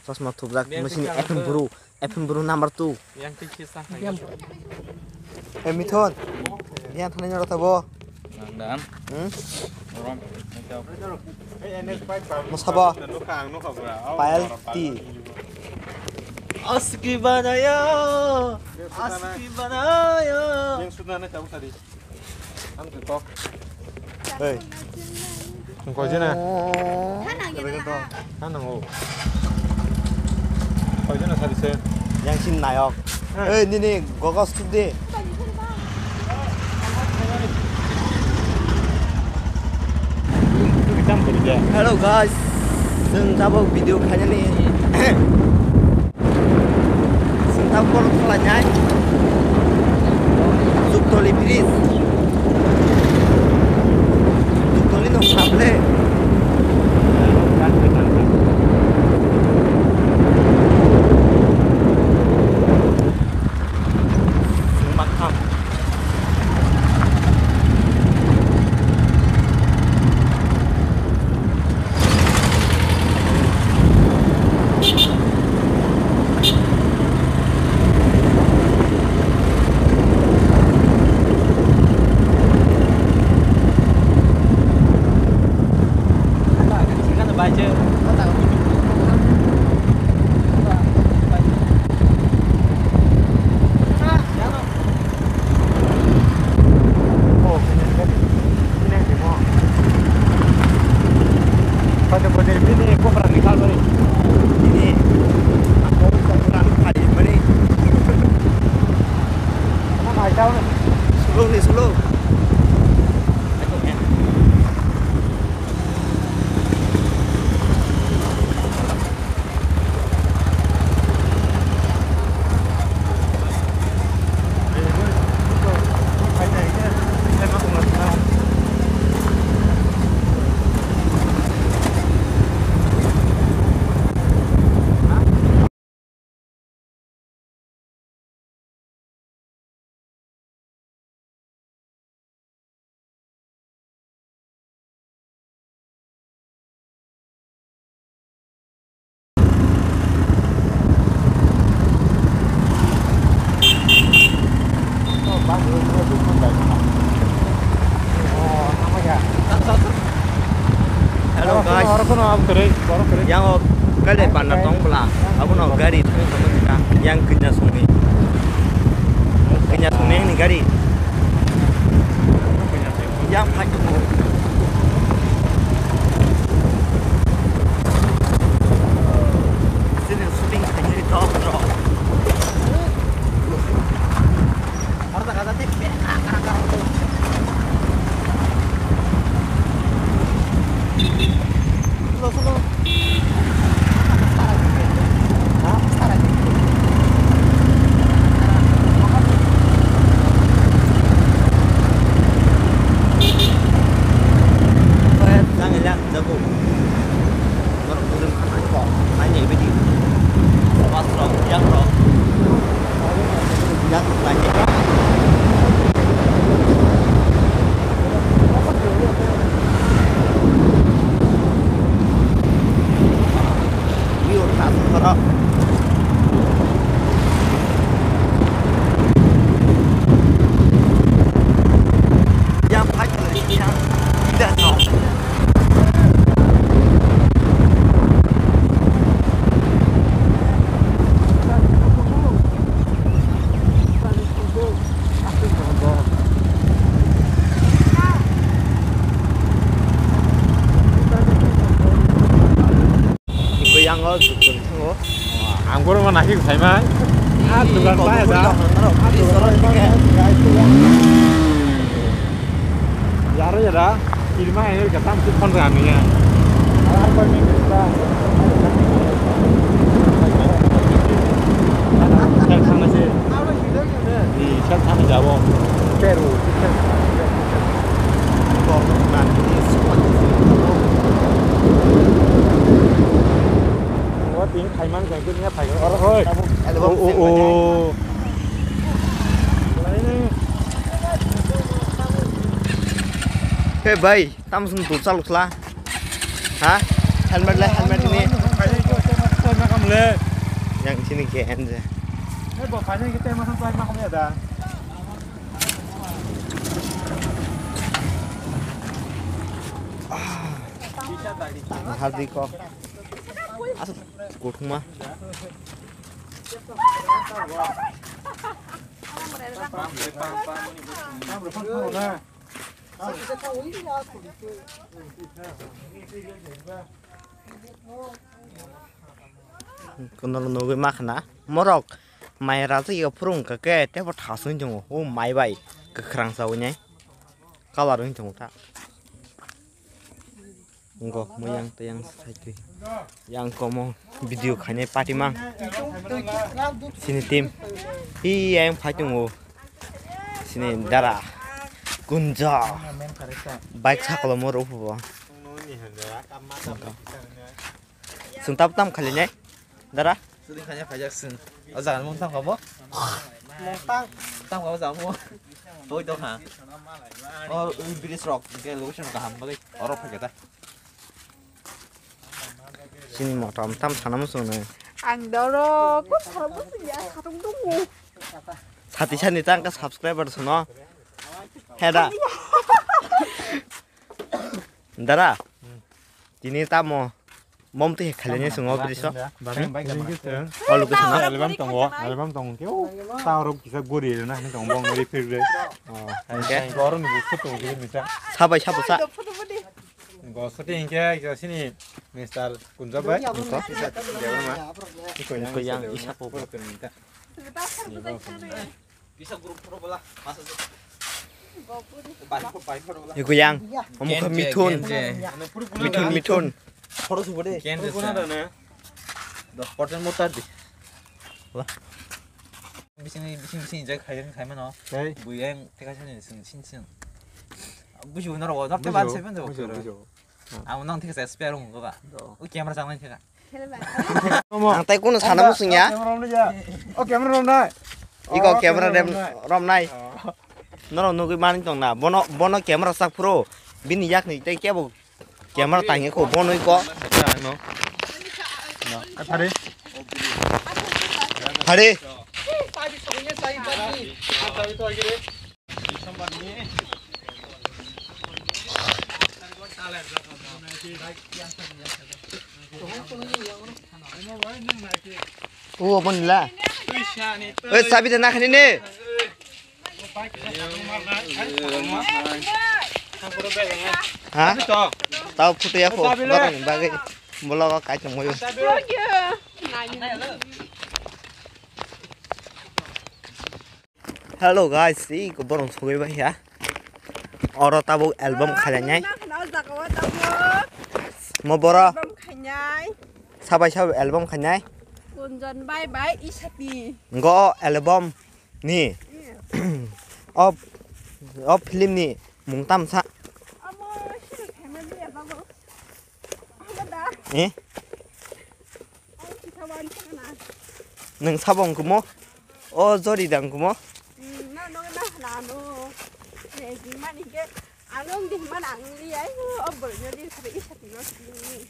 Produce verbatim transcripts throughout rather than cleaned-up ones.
Chosma thupjak, machine F M Bru, F M Bru number two. Yang tik sisa hai. Eh, Mithon. Yang thani naro tabo. Nang dan. Hmm? Rom. Mo sabo. Payal ti. Aski banaya. Aski banaya. Yang sudah na tahu tadi. Ang kok. Hei. Ang kok jena. Hanang ya na. Hanang o. Kok jena sari se. Yang sin nayok. Hei, nini gogos thuk de. Hello guys, chwng tabuk video khainani. Sengkang borok thalainai. Juktoli bridge. Juktoli no sable. Sengkang. Slow ni, slow. Hello guys. Yang o kale panda tong bla. Abono gari thang thang yang kanya songni. Kanya songni ni gari. Yang phai tongo. Sini shooting khainai tok rok. Jago. Norok bwrwi kha nai kok, nai nai bidi. Bus rok, yak rok. Yak rok nai nai. View rok ta thung borok. Yang phai khe yang tidak tahu. Iko yang o jutul thango. Ang borok ma nahik saimai. Ah, dugan pa ya da. Yaro ya da. Kirma ya da, tam sih phone rani ya. Sel thangna se. Di sel thangna jabo. Peru. What in Thailand? Oro, oi. Tabuk, o, o, o. Hey, bhai, tam sung tu chalu khla. Ha? Helmet le, helmet ni. Le. Yang sini ke enje. Eh, bo, paling kita masuk paling mahal ya dah. Hardi kok. Asal kuthuma. Kono nugwi makhna morok mai rajak ya phurung kake tebo thasung tongo o mai bai kwkhwrang chawi nai colour wng tongo ta. Ngo moyang tayang saitwi. Yang komo video khainai party mang. Sini team. Hi yang phai tongo. Sini dara. Kunja. Bike sakalo mo rupu bo. Sung tap tam khali nai. Dara. Sudin khanya khajak sung. O jaga mung tang kabo. Mung tang. Tang kabo jaga mung. Hoi to kha. O bridge rok ke location kaham bagai. Oro phai kata. Sini motom tam sana muchung nai. Ang doro ko sana muchung ya khatung dungu. Sati sani tang ka subscriber suno. Heda. Dara. Tini tamo. Mom twi khalini sungo briso. O location no. Album tongo, album tongo keo. Ta oro kisa gori na hin tongo bong gori phir re. Oh, okay. Goro ni busu tongo gori ni ta. Sabai sabusa. Go shooting ke sini Mister Kunjab bai. Ko yang isa ko. Iko yang, omo khe mithun. Mithun, mithun. Kenje sa. Dos percent motor di. Bising, bising, bising jai khai khai mano. Bui yang teka sini sini sini. Buju noro noro te ban seven do. Ang nang thik sa spare room ko ba. O camera sang nang thik. Ang tai kuno sana muchung ya. O camera rom nai. Iko camera rem rom nai. Norok nugwi mani tong na. Bono bono camera sak phuru. Bini yak ni tai kebo camera tang ko bono iko. Phari. Phari. O, obo nila. Oi, sabi de nakhani ne. Ha? Tao photo ya ko. Barang bagwi. Vlog o kai tong moyo. Hello guys, i ko borong sogwi bai ya. Oro tabuk album khainai. Mo boro. Album khainai. Sabai sabai album khainai. Kunjon bai bai isati. Ngo album ni. Iya. Of, of film ni mung tamsa. Amo sini khaima dia babu. Amo da. Eh? Ang kita wan kana. Nang sabong kumo. O jori dang kumo. Hmm, no, no, na, na, no. Ready mani ke. Ano di mana ang liya, o bol jori sabi isa tino sini.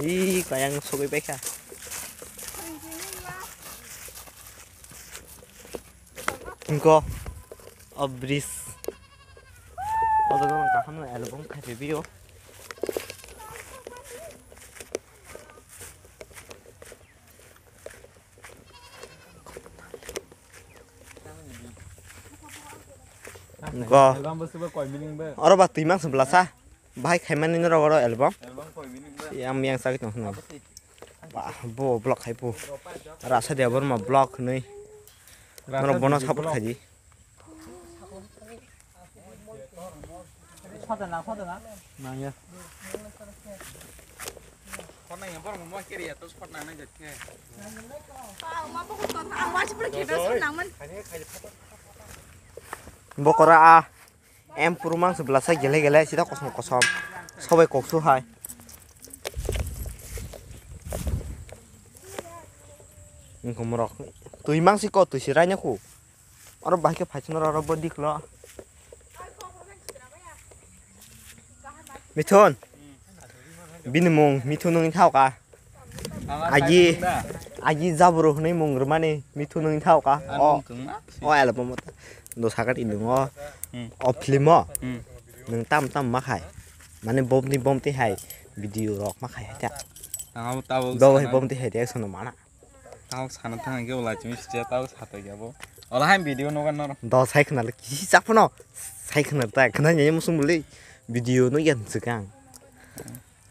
Ih, kayang sugui peka. Engko, o bridge. O jaga kaham no album khai review. Go. Oro ba twi mang se blasa. Bahai khaimani norok oro album. Yang miyang sagwi tong hwnwi. Ba bo vlog khai pu. Rasa de borma vlog hwnwi. Norok bono support khai di. Nangya. Bokora a em purumang se blasa gele gele sida kosom kosom sobai koksu hai. Engkomorok twi mangsi ko twi si raina khu. Oro bahai khe phaichwng oro bo diklo. Mithun. Bini mung Mithun wngwi thao ka. Agi, agi jabru hwnwi mung rwmani mithu nung thao ka. O, o album o do sakar i nung o. Hmm. O film o. Hmm. Nung tam tam ma khai. Mane bom ni bom te hai video rok ma khai hai ta. Ang abo tabuk. Do hai sana. Bom te hai reaction no mana. Tabuk sana thang ke ola chimi sija tabuk sato ya bo. Ola hai video no gan no. Do sai khna le kisi chapno. Sai khna ta khna nya musung buli. Video no yan chikang.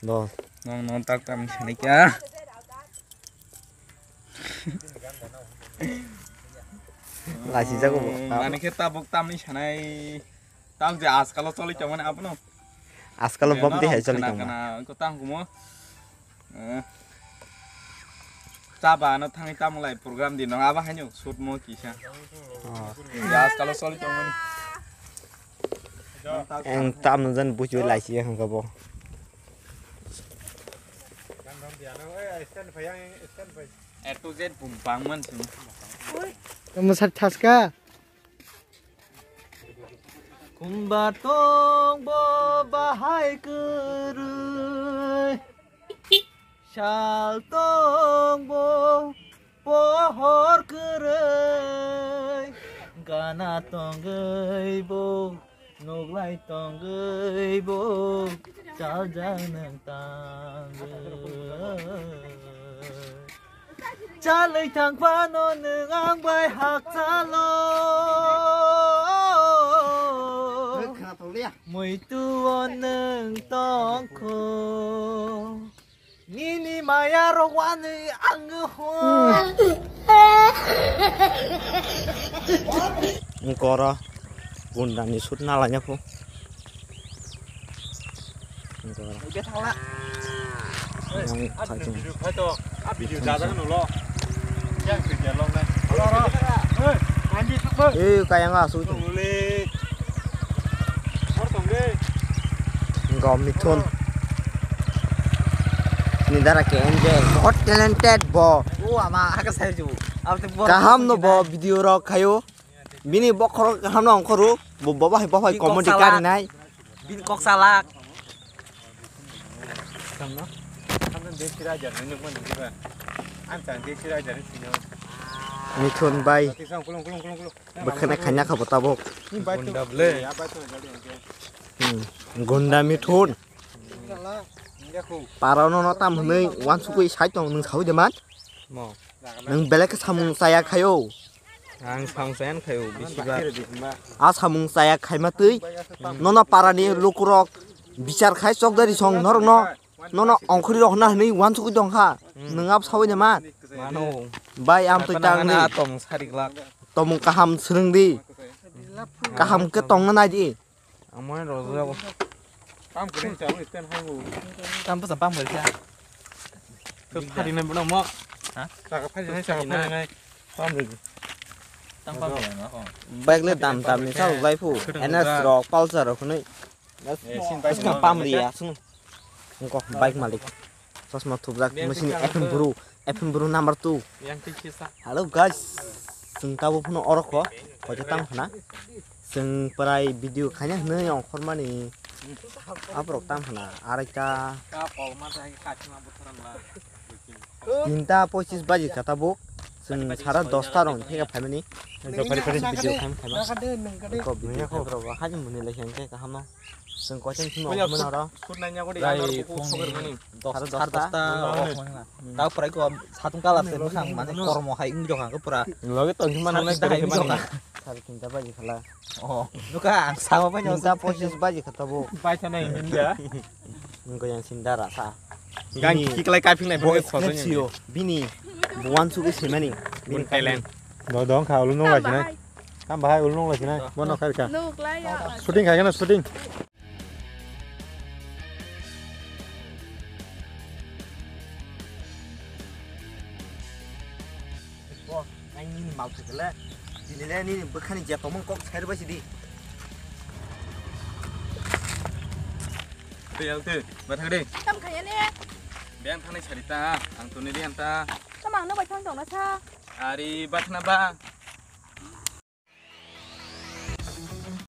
Do. Nong nong tak tam sani kya. Laisi jago bo. Hmm, mane khe tabuk tamni sanai. Tabuk je askalo choli tongmani abono. Askalo bom te hai choli tongma. Ko tang kumo. Eh. Chaba ano thangwi tamo lai program di nong aba hanyo shoot mo kisa. Oh. Ya askalo choli tongmani. Eng tam jan buchwi laisi hangka bo. A to Z bum bang man sung. Kamu sat thaska. Khumba tong bo bahai kwrwi. Sal tong bo pohor kwrwi. Gana tongwi bo. Nuklai tongwi bo chaljak nwng tangwi. Chalwi thang phano nwng ang bai hakchalo. Muitu o nwng tongkho. Nini maya rok wani ang ho. Gora gundani sut nalanya pho. Gora. Yang thajung. Eh, kayang asu. Gom Mithun. Ni dara K N J, बहुत talented bo. O ama, aka sai ju. Kaham no bo video rok khayo. Bini bokhorok kaham no ongkhoru. Bo baba hai baba hai comedy kari nai. Bini kok salak. Mithun bai. Bwkhwna khaina kha bo tabuk. Gunda ble. Hmm. Gunda Mithun. Parano no tam hwnwi wansukwi sai tong nwng saui de man? Mo. Nwng belai khe samung chaya khaio. Ang samung chaya khaio bisiba. A samung chaya khaima twi nono parani lukurok bichar khai chokdari song norokno. Nono ongkhorwi rok hwnna hwnwi wansugwi tongkha. Hmm. Nwng abo saui de man? Mano. Bai, am twi tang di. Tomung sari glak. Tomung kaham swrwng di. Kaham khe tongna nai di. Ang mane rojak jago. Tam kwrwi chalo stand hai bo. Tam bwsa bam kwrwi kha. Khe phari nai bono mo. Ha? Chaka phari nai, chaka phari nai. Tam de. Tam bam ya ma ko. Bike le dam dam ni chalo lai phu. N S rok, Pulsar rok hwnwi. Bwskang pamri ya, sung. Wngkok bike malik. Chosma thupjak, machine F M Bru, F M Bru number two. Hello guys, chwng tabuk phano oro kho, koito tamo khna. Chwng prai video khaina hwnwi ongkhormani, aborok tamo khna, araita. Tinta pochis baji kha tabuk. Chwng sara dosta rok theka phaimani. Video khaima khaima. Ko video khaima rok haini muni lai khe kaham no. Chwng kocheng kheno muna ro. Rai phung sara dosta. Tao prai ko satung kala se bwkhang mane kormo hai wng jokha ko pura. Loge tong khima nang nai. Sara tinta baji khala. Oh, nuka ang sama bai. Tinta pochis baji kha tabuk. Bai thanai hinda. Nungko yang sindara sa. Gang kiklai kaiphingnai bo phone express sio. Bini buan sugi semani. Bini talent. Do dong kha ulung nung lai sinai. Kam bahai ulung nung lai sinai. Bono khai ka. Nuk lai ya. Shooting khai kana shooting. Bo, ang nini mal thwkle. Nini le nini bwkhani je tongmung kok sai rwbai sidi. Tei ang tei, bathang de. Tam khaya ne? Beng thangnai sari ta, ang tuni de anta. Tama ang no bai thang tong na sa. Ari bathna ba.